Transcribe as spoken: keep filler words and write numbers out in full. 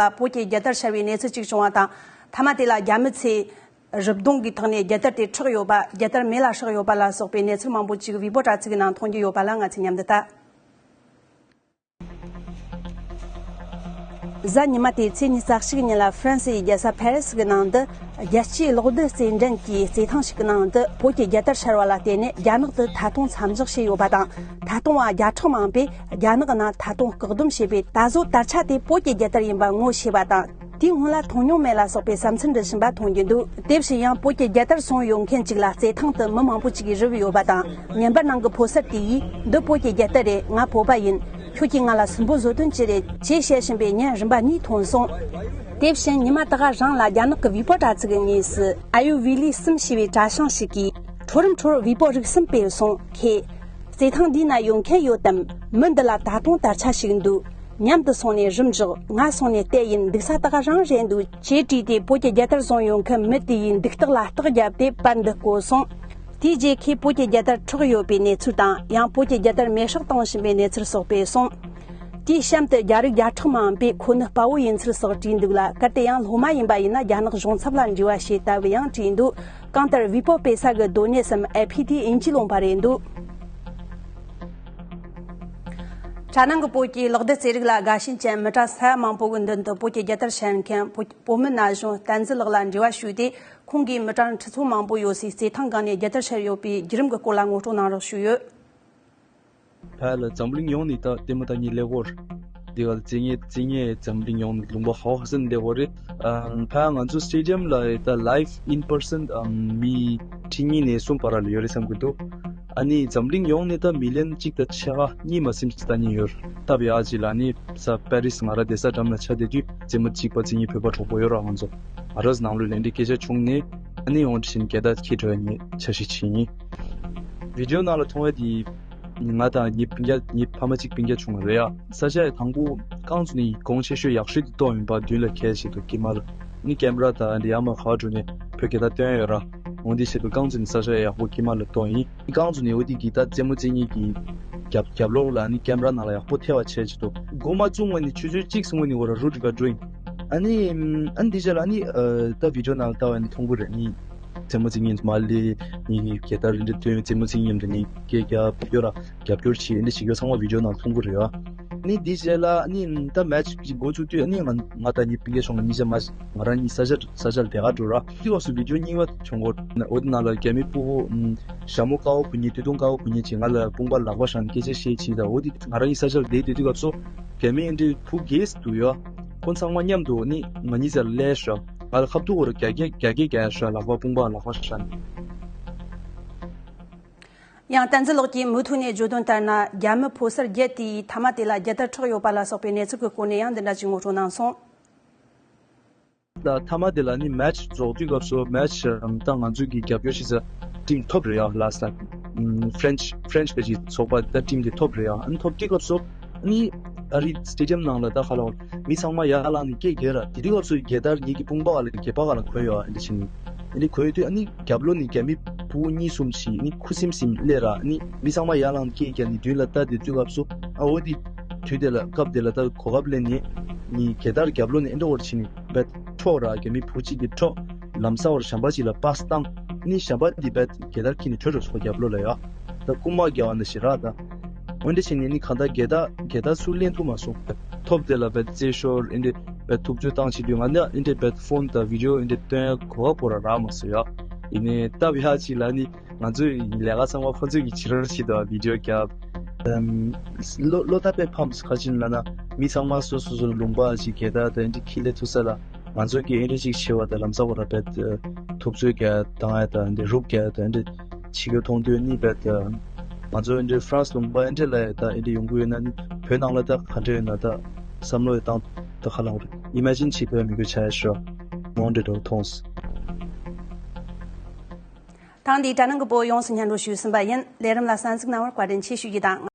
ལ་བོད་ཀྱི་རྒྱལ་དར་ཤར་བའི་གནས་ཚུལ་ཅིག་བྱུང་བ་དང་། མཐའ་མ་དེ་ལ་རྒྱ་མི་ཚོས་རི་གདོང་གི་ཐོག་ནས་རྒྱལ་དར་དེ་འཕྲོག་ཡོད་པ། རྒྱལ་དར་མེ་ལ་སྲེག་ཡོད་པ་ལ་སོགས་པའི་གནས་ཚུལ་མང་པོ་ཅིག་ཝི་པོ་དྲ་ཚིགས་ནང་མཐོང་རྒྱུ་ཡོད་པ་ལ་ང་ཚོས་མཉམ་དུ་ལྟ། གཟའ་ཉི་མ་སྟེ་ཚེས་ཉི་ཤུ་རྩ་གཅིག་ཉིན་ལ་ཧྥ་རན་སིའི་རྒྱལ་ས་ཕ་རི་སི་གི་ནང་དུ། རྒྱལ་སྤྱིའི་གློག་རྡུལ་རྩེད་འགྲན་གྱི་རྩེད་ཐང་ཞིག་གི་ནང་དུ་བོད་ཀྱི་རྒྱལ་དར་ཤར་བ་ལ་བརྟེན་ནས་རྒྱ་ནག་ཏུ་ཐད་གཏོང་མཚམས་འཇོག་བྱས་ཡོད་པ་དང་། ཐད་གཏོང་བ་བརྒྱ་ཕྲག་མང་པོས་རྒྱ་ནག་ནང་ཐད་གཏོང་བཀག་སྡོམ་བྱས་པའི་ད་གཟོད་དར་ཆ་དེ་བོད་ཀྱི་རྒྱལ་དར་ཡིན་པ་ངོ་ཤེས་པ་དང་། དེའི་སྔོན་ལ་མཐོང་མྱོང་མེད་ལ་སོགས་པའི་བསམ་ཚུལ་འདྲི་བཞིན་པ་མཐོང་རྒྱུ་འདུག་དེ་བཞིན་ཡང་བོད་ཀྱི་རྒྱལ་དར་བཟུང་ཡོད་མཁན་ཅིག་ལ་རྩེད་ཐང་དུ་མི་མང་པོ་ཅིག་གིས་རུབ་ཡོད་པ་དང་། ཉན་པར་ནང་གི་ཕོ་གསར་དེ་ཡིས་འདི་བོད་ཀྱི་རྒྱལ་དར་རེད། ང་བོད་པ་ཡིན། ཁྱོད་ཀྱིས་ང་ལ་སུན་པོ་བཟོ་དོན་ཅི་རེད། ཅེས་བཤད་བཞིན་པའི་ཉིན་རིམ་པ་གཉིས་ཐོན་སོང་། དེ་བཞིན་ཉི་མ་ད་ག་རང་ལ་རྒྱ་ནག་གི་ཝི་པོ་དྲ་ཚིགས་ཀྱི་ངོས་སུ་ཨ་ཡུ་ཝི་ལི་གསུམ་ཞེས་པའི་དྲ་བྱང་ཞིག་གིས། ཁྲོ་རུམ་ཁྲོར་ཝི་པོ་རིགས་གསུམ་སྤེལ་སོང་། ཁྱེད། རྩེད་ཐང་འདིའི་ནང་ཡོད་མཁན་ཡོད་དམ། མི་འདི་ལ་ད་དུང་དར་ཆ་ཞིག་འདུག་མཉམ་དུ་སོང་ནས་རིམ་འཇོག་ང་སོང་ནས་བལྟས་ཡིན། འདུག་ས་ད་ག་རང་རེད་འདུག་ཅེས་བྲིས་ཏེ་བོད་ཀྱི་རྒྱལ་དར་བཟུང་ཡོད་མཁན་མི་དེ་ཡི་འདུག་སྟེགས་ལ་རྟགས་བརྒྱབ་སྟེ་པར་འདི་བཀོད་སོང་། དེའི་རྗེས་ཁོས་བོད་ཀྱི་རྒྱལ་དར་འཕྲོག་ཡོད་པའི་གནས་ཚུལ་དང་། ཡང་བོད་ཀྱི་རྒྱལ་དར་མེ་སྲེག་བཏང་བཞིན་པའི་གནས་ཚུལ་སོགས་སྤེལ་སོང་། དེའི་གཤམ་དུ་རྒྱ་རིགས་བརྒྱ་ཕྲག་མང་པོས་ཁོ་ནི་དཔའ་བོ་ཡིན་ཚུལ་སོགས་བྲིས་འདུག་ལ། གལ་ཏེ་ཡང་སློབ་མ་ཡིན་པ་ཡིན་ན་རྒྱ་ནག་གཞུང་ཚབ་ལ་འབྲེལ་བ་བྱེད་ལྟ་བུ་ཡང་བྲིས་འདུག་གང་ལྟར་ཝི་པོ་སྤེལ་ས་གི་སྡོད་གནས་སམ་ཨེ་ཕི་དེ་དབྱིན་ཇིའི་ལུང་པ་རེད་འདུག་དྲ་ནང་གི་བོད་ཀྱི་གློག་རྡུལ་རྩེད་རིགས་ལ་དགའ་ཞེན་ཅན་མི་གྲངས་ས་ཡ་མང་པོ་གི་མདུན་དུ་བོད་ཀྱི་རྒྱལ་དར་ཤར་མཁན་བོད་བོད་མི་ན་གཞོན་བསྟན་འཛིན་ལགས་ལ་འབྲེལ་བ་ཞུས་ཏེ། ཁོང་གིས་མི་གྲངས་ཁྲི་ཚོ་མང་པོ་ཡོད་སའི་རྩེད་ཐང་སྒང་ནས་རྒྱལ་དར་ཤར་ཡོད་པའི་བརྒྱུད་རིམ་གྱི་སྐོར་ལ་ངོ་སྤྲོད་གནང་རོགས་ཞུས་ཡོད། ཕ་ལ་འཛམ་གླིང་ཡོངས་ནས་ད་ལྟད་མོ་ལྟ་མཁན་ཀླད་ཀོར། འདི་ག་ལ་རྩེད་མཁན་རྩེད་མཁན་འཛམ་གླིང་ཡོངས་ནས་ལུང་པ་ག་པར་ཟིན་ཀླད་ཀོར་རེད། ཨམ་ཕ་ང་ཚོ་སི་ཊེ་ཌི་ཡམ་ལ་ད་ལའེབ་ཨིན་པར་སན་ཨམ་མི་ཁྲི་གཉིས་ནས་གསུམ་བར་ལ་ཡོད་རེད་བསམ་གྱི་འདུག་ཨ་ནི་འཛམ་གླིང་ཡོངས་ནས་ད་མི་ལི་ཡོན་གཅིག་དང་ཕྱེད་ཀ་གཉིས་མ་ཟིན་ཅིག་ལྟ་མཁན་ཡོད། སྟབས་ཡག་ཅིག་ལ་ཨ་ནི་ས་པེ་རི་སི་ང་རང་བསྡད་ས་འགྲམ་ལ་ཆ་བསྡད་དུས་རྩེད་མོ་གཅིག་པ་རྩེད་མཁན་བོད་པ་གྲོགས་པོ་ཡོད་ར། ང་ཚོ་ང་རང་ཚོ་ནང་ལོགས་ལ་འདི་སྐད་ཆ་བྱུང་ནས་ཨ་ནི་ཡོང་དྲན་རྒྱལ་དར་འཁྱེར་འགྲོ་ཡ་ངས་འཆར་གཞི་བྱེད་ཡིན། བི་ཌི་ཡོ་ནང་ལ་མཐོང་བ་དེ། ང་དང་ངའི་སྤུན་ཀྱག་ངའི་ཕ་མ་གཅིག་སྤུན་ཀྱག་ཆུང་བ་རེད་ཡ། ས་ཆ་ཡ་དང་པོ་རྐང་བཙུགས་ནས་གོང་ཆེ་ཤོས་ཡག་ཤོས་དེ་གཏོང་ཡིན་པ་མདུན་ལ་ཁྱེར་བྱེད་དུ་ཀི་མ་ལ་ནི་ཀེམ་ར་དང་འདི་ཡར་མར་ག་བ་འགྲོ་ནས་བོད་རྒྱལ་དར་སྟོན་ཡོད་ར། འོ་འདི་བྱེད་དུ་རྐང་བཙུགས་ནས་ས་ཆ་ཡ་ཡག་པོ་ཀི་མ་ལ་གཏོང་ཡིན། རྐང་བཙུགས་ནས་འོ་འདི་གི་ད་རྩེད་མོ་རྩེ་མཁན་གྱི་རྒྱབ་རྒྱབ་ལོགས་ལ་ནི་ཀེམ་ར་ནང་ལ་ཡག་པོ་ཐེབས་པ་བྱེད་བྱེད་དུ་འགོ་མ་བཙུགས་སྔོན་ནས་ཆུ་ཚོད་གཅིག་སྔོན་ནས་འོ་ར་རུ་འགྲིག་ག་འགྲོ་ཡིན། ཨ་ནི་ཨ་ནི་འདི་བྱས་ལ་ཨ་ནི་ད་བི་ཌི་ཡོ་ནང་ལ་ལྟ་བ་ནི་མཐོང་གི་རེད་ནི། རྩེད་མོ་རྩེ་མཁན་མ་ལེ་ནི་རྒྱལ་དར་འདི་འདྲ་སྟོན་རྩེད་མོ་རྩེ་མཁན་འདི་ནི་སྐད་རྒྱབ་སྐྱོར་ར་རྒྱབ་སྐྱོར་བྱེད་འདི་ཞིག་ཡོད་ཚང་མ་བི་ཌི་ཡོ་ནང་མཐོང་གི་རེད་བ། ནི་འདི་རྗེས་ལ་ནི་ད་མེ་ཆི་གི་འགོ་ཚུགས་དུས་ནི་ང་ང་དང་ངའི་སྤུན་ཀྱག་ཆུང་ང་གཉིས་ཆ་མ་ང་རང་གཉིས་ས་ཆ་ས་ཆ་ལ་བསྡད་ག་འགྲོ་ར། དེ་སྐབས་སུ་བི་ཌི་ཡོ་གཉིས་པ་བྱུང་གོ་འོ་དེ་ནང་ལ་རྒྱ་མི་ཕྲུ་གུ་ཞྭ་མོ་དཀར་པོ་གོན་མཁན་སྟོད་ཐུང་དཀར་པོ་གོན་མཁན་ཅིག་ང་ལ་དཔུང་པ་ལག་པ་བཞག་ནས་སྐད་ཆ་བཤད་ཅིག་ད་འོ་དེ་ང་རང་གཉིས་ས་ཆ་ལ་བསྡད་དུས་དེ་སྐབས་སུ་རྒྱ་མི་འདི་ཕྲུ་གུ་གེ་སི་འདུག་ཡ། ཁོ་ཚང་མ་མཉམ་དུ་ནི་ང་གཉིས་ཟེར་ལས་ཤག་ང་ལ་ཁ་ཐུག་བོར་རྒྱ་སྐད་རྒྱ་སྐད་རྒྱག་ཤག་ལག་པ་དཔུང་པ་ལག་པ་ཤག་ཡང་བསྟན་འཛིན་ལགས་ཀྱིས་མུ་མཐུད་ནས་བརྗོད་དོན་ལྟར་ན། རྒྱ་མི་ཕོ་གསར་བརྒྱད་དེ་ཡིས་མཐའ་མ་དེ་ལ་རྒྱལ་དར་འཕྲོག་ཡོད་པ་ལ་སོགས་པའི་གནས་ཚུལ་གྱི་སྐོར་ནས་ཡང་འདི་འདྲ་ཞིག་ངོ་སྤྲོད་གནང་སོང་། ད་མཐའ་མ་དེ་ལ་ནི་མེ་ཆི་རྫོགས་དུས་སྐབས་སུ་མེ་ཆི་ད་ང་ཚོ་གི་རྒྱབ་སྐྱོར་བྱེད་ས་ཊིམ་ཐོབ་རེད་ཡ། ལ་ས་ཕ་རེན་ཆི་ཕ་རེན་ཆི་གི་ཚོགས་པ་ད་ཊིམ་དེ་ཐོབ་རེད་ཡ། ཨ་ནི་ཐོབ་དུས་སྐབས་སུ། ནི་ཨ་རི་སི་ཊེ་ཌི་ཡམ་ནང་ལ་ད་ཁ་ལ་མི་ཚང་མ་ཡར་ལངས་ནས་སྐད་རྒྱག་ར། དེ་དུས་སྐབས་སུ་རྒྱལ་དར་ངེད་ཀྱི་དཔུང་པ་ལ་སྒལ་པ་སྒང་ལ་གོན་ཡོད་ཨ་འདི་བྱས་ནས། ཨ་ནི་གོན་ཡོད་དུས་ཨ་ནི་རྒྱབ་ལོགས་ནས་རྒྱ་མི་ཕྲུ་གུ་གཉིས་གསུམ་ཞིག་ནི་ཁུ་སིམ་སིམ་སླེབས་ར། ཨ་ནི་མི་ཚང་མ་ཡར་ལངས་སྐད་རྒྱག་ནས་མདུན་ལ་ལྟ་དེ་དུས་སྐབས་སུ་ཨ་འོ་དེ་དུས་དེ་ལ་སྐབས་དེ་ལ་ད་གོ་སྐབས་ལེན་ནས་ནི་རྒྱལ་དར་རྒྱབ་ལོགས་ནས་ཨེ་འདྲ་བོར་བྱས་ནས་བེད་འཕྲོག་ར། རྒྱ་མི་ཕྲུ་གུ་གཅིག་གིས་འཕྲོག་ལམ་སང་བར་ཞམ་པ་གཅིག་ལ་པཱ་སི་བཏང་། ནི་ཞམ་པ་འདི་བེད་རྒྱལ་དར་འཁྱེར་ནས་བྲོས་འགྲོ་སོང་རྒྱབ་ལོགས་ལ་ཡ། ད་རྐུན་མ་རྒྱག་པ་འདི་ཞིག་ར་ད། འོན་ཏེ་བྱས་ནས་ནི་གང་ལྟར་རྒྱལ་དར་རྒྱལ་དར་ཚུར་ལེན་ཐུབ་མ་སོང་། ཐོབ་དེ་ལ་བེད་རྩེད་ཤོར་ཨེ་འདྲ་བེད་ཐུབ་ཚོད་བཏང་བྱེད་དུས་ང་ནི་ཨེ་འདྲ་བེད་ཕོན་དང་བི་ཌི་ཡོ་ཨེ་འདྲ་སྟོན་གོ་བ་པོ་ར་རག་མ་སོང་ཡ། ཡིན་ནའི་སྟབས་ཡག་ཅིག་ལ་ནི་ང་ཚོའི་ལས་ཀ་ཚང་མ་ཁོ་ཚོས་ཀྱི་བྱེད་རོགས་བྱེད་དོ་བི་ཌི་ཡོ་རྒྱབ། ཨམ། བློ་བློ་ཐག་དཔེ་ཕམ་ཁ་ཅིག་ལ་ན་མི་ཚང་མ་སོ་སོ་སོ་ལུང་པ་ཞིག་རྒྱལ་དར་དང་འདི་འཁྱེར་སླེབས་ཐུབ་ས་ལ་ང་ཚོ་གི་ཨེ་འདྲ་ཞིག་བྱེད་པ་དང་ལམ་སང་བར་ར་བེད་ཐུབ་ཚོད་རྒྱག་བཏང་ཡ་དང་འདི་རུབ་རྒྱག་ཡ་དང་འདི་བྱེད་རྒྱུ་མཐོང་དུས་ནི་བེད་ང་ཚོ་འདི་ཧྥ་རན་སི་ལུང་པ་ཨེ་འདྲ་ལ་ཡ་ད་ཨེ་འདྲ་ཡོང་གི་ཡོད་ན་ནི་བོད་ནང་ལ་ད་ག་འདྲ་ཡོད་ན་ད་བསམ་བློ་ཡ་བཏང་ད་ཁ་ལ་ཨི་མེ་ཇིན་བྱེད་ཕོད་མི་དགོས་ཆ་ཡ་ཤོ་མོང་འདྲ་འགྲོ་མཐོང་སོང་། ཐེངས་འདིའི་དྲ་ནང་གི་བོད་ཡོངས་སུ་སྙན་སྒྲོན་ཞུས་ཟིན་པ་ཡིན། ལས་རིམ་ལ་གསན་གཟིགས་གནང་བར་བཀའ་དྲིན་ཆེ་ཞུ་རྒྱུ་དང་།